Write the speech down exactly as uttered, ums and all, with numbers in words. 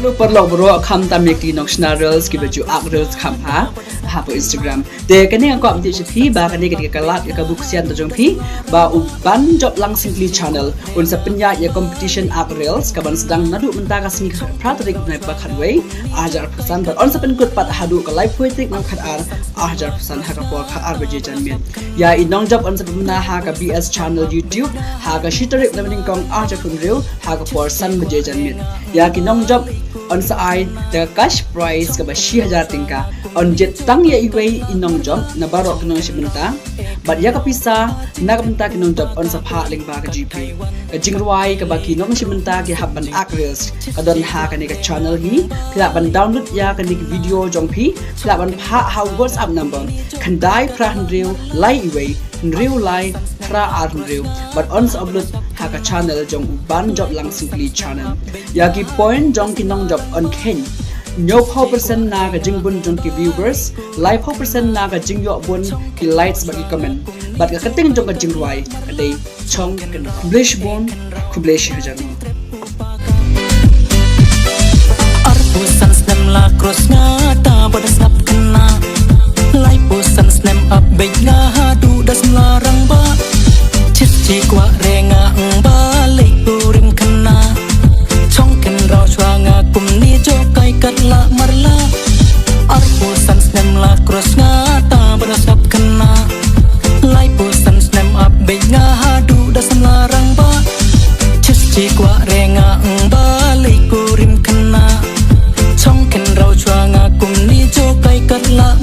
Paralok baroh, khamtam ïa ki nongshna reels kiba ju ak reels kham bha ha ka Instagram. Te kane nga kwah ban tip sha phi ba kane ka dei ka lad ka buksian jong phi ba u Banjop Langsyngkli channel un sa pynïaid ïa competition ak reels kaban sdang naduh mynta ka sngi phra tarik Naiwieng khatwei arhajar arphew san bad un sa pynkut pat haduh ka laiphew tarik Naiwieng khatar arhajar arphew san ha ka por khatar baje janmiet. Ïa i nongjop un sa pynbna ha ka B S channel YouTube ha ka shi tarik Naiwieng arhajar arphew hynriew ha ka por san baje janmiet. Ïa ki nongjop un sa ai da ka cash prize kaba shi hajar tyngka. Un jied tang ïa iwei i nongjop na baroh ki nongshim bynta. Bad ïa ka pisa na ka bynta ki nongjop un sa phah lyngba ka GPay. Ka jingrwai kaba ki nongshim bynta ki hap ban ak reels ka don ha kane ka channel hi. Phi lah ban download ïa kane ka video jong phi. Phi lah ban phah ha u WhatsApp number khyndai phra hynriew lai iwei hynriew lai phra ar hynriew bad un sa upload ha ka channel jong u Banjop Langsyngkli channel. Ïa ki point jong ki nongjop un kheiñ hynñiewphew percent na ka jingbun jong ki viewers, laiphew percent na ka jingïoh bun ki likes bad ki comment. Bad ka kyrteng jong ka jingrwai ka dei Chong Kynrad. Khublei shibun, khublei shihajar nguh. Arphew san snem la cross nga ta ba da sngap khynnah. Laiphew san snem ap beit nga haduh da samla rangbah. Chit chi kwah re nga ong ba lei kurim khynnah. Chong kynraw shuwa nga kumne jong kai kat la marla. Arphew san snem la cross nga ta ba da sngap khynnah. Laiphew san snem ap beit nga haduh da samla rangbah. Chit chi kwah re nga ong ba lei kurim khynnah. Chong kynraw shuwa nga kumne jong kai kat la